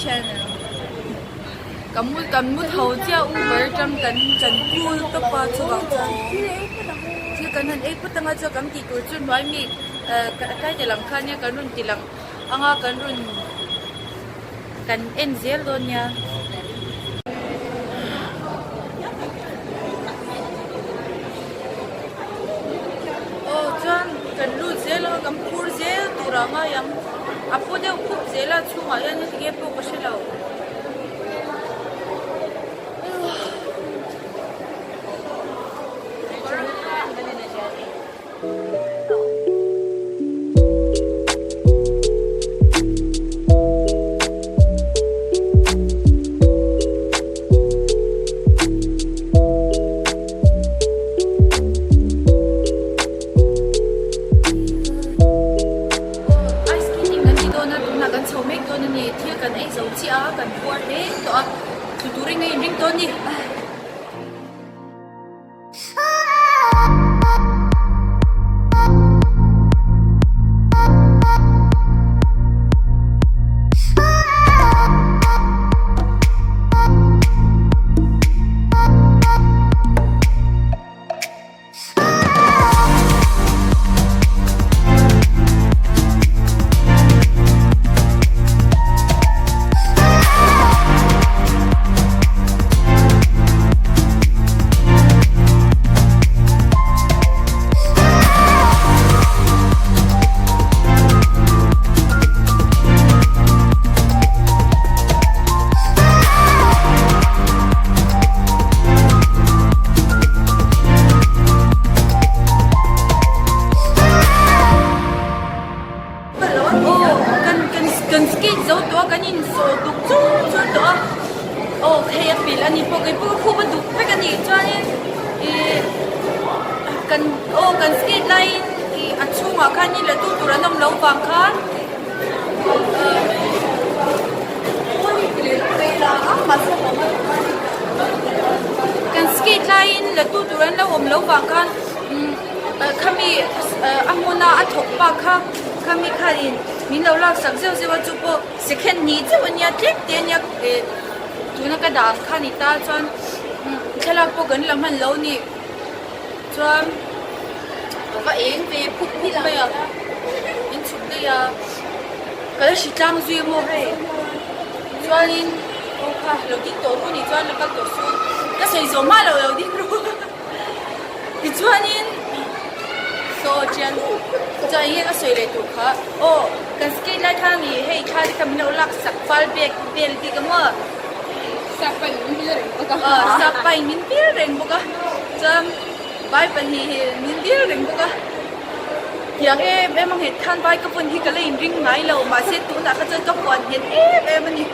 channel. Ka mu kan mu tho chiah Uber atang kan kan cool tawp a chuvang chuan thil kan han ei phawt anga chuan kan tih tur chu hnuai mi eh tlai te lang khan nia kan rawn ti lang anga kan rawn kan en zel dawn nia. Aw chuan kan lut zel anga kan phur zel tur ah ngai ang a pu deuh khup zel a chhungah hian heti pawh ka hre lo. Ice skating kan ti dawn a tunah kan chho mek dawn a ni thil kan ei zo chiah a kan puar hle tawh a thlu turin a inring dawn a ni. Aw kan kan kan skate zo tawh a kan insawh duk chur chur tawh a aw hei a pilh a ni pawh kei pawh ka khup a duk vek a ni chuanin ih kan aw kan skate laiin ih a chhungah khanin la tu tur an awm lo vang khan Kan skate laiin la tu tur an lo awm lo vang khan khami a hmuna a thawk pa kha khami khanin min lo laksak zeuh zeuh a chu pawh second hnih chauh a nia tlem te a nia tuna ka dah ang kha ni ta chuan thlalak pawh kan la hman lo ni chuan ka va eng ve phup phup mai a in chhuk daih a ka la hri tlang zui maw hei chuanin aw kha lo ding tawh ru ni chuan la kal tawh su ka sawi zawh hma lo lo ding ru tichuanin saw chian chuan eng nge ka sawi leh tur kha aw kan skate lai khan ih hei thla te kha min lo lak sak fal bek vel bik a maw Sap pain min vil reng bawk a. Sap pain min vil reng bawk a chuan vai pahnih hi min vil reng bawk a tiang em em a nghet khan vai ka vawn hi ka la inring ngai lo mahse tunah kha chuan ka huan nghet em em a ni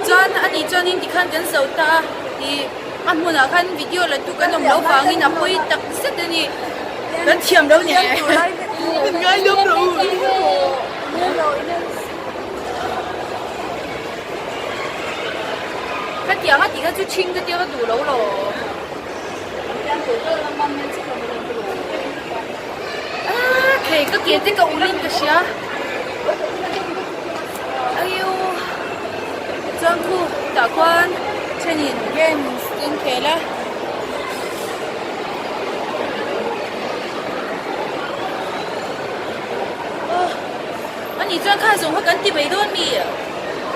chuan ani chuanin tikhan kan zo ta a ih a hmunah khan video la tu kan awm loh vangin a pawi tak zet a ni kan thiam lo ni kan ngai lawm lo. Khatiang a tih kha chu ṭhing ka tia ka duh lo lo. Aaa khei ka ke te ka ulin ka hria. Aiyo chuan khu tah khuan thenin games te an khel a. Ani chuan kha zawng kha kan ti mai dawn mi?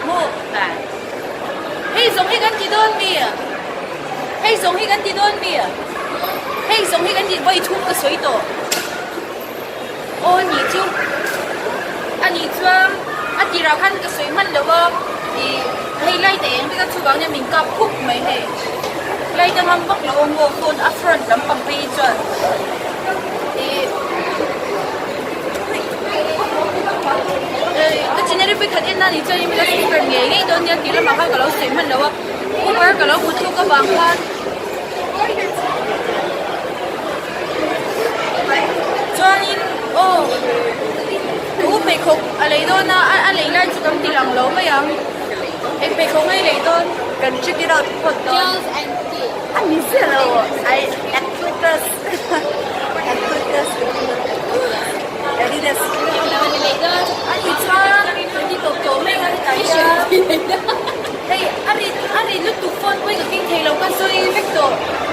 Maw? Hei zawng hi kan ti dawn mi? Hei zawng hi kan ti dawn mi? Hei zawng hi kan ti vawi thum ka sawi tawh. Aw ni chu ani chuan a tirah khan ka sawi hman lo a ih hei light a eng vek a chuvang hian min kap khup mai hei light a ngam vak lo a maw phone a front lampang phei hi chuan ih. Ka chineri pui khat en na ni chuan in la subscribe ngei ngei dawn nia tih lamah khan ka lo sawi hman lo a Uber ka lo hmu thluk avang khan chuanin aw ka u pheikhawk a lei dawn a a lei lai chu kan ti lang lo mai ang eng pheikhawk nge i lei dawn kan check it out phawt dawn a ni chiah lo I Atlatus Atlatus Adidas A ni chuan kan ti tawp tawh mai. Hei a rit a rit lutuk phone pawhin ka keng thei lo ka sawi vek tawh.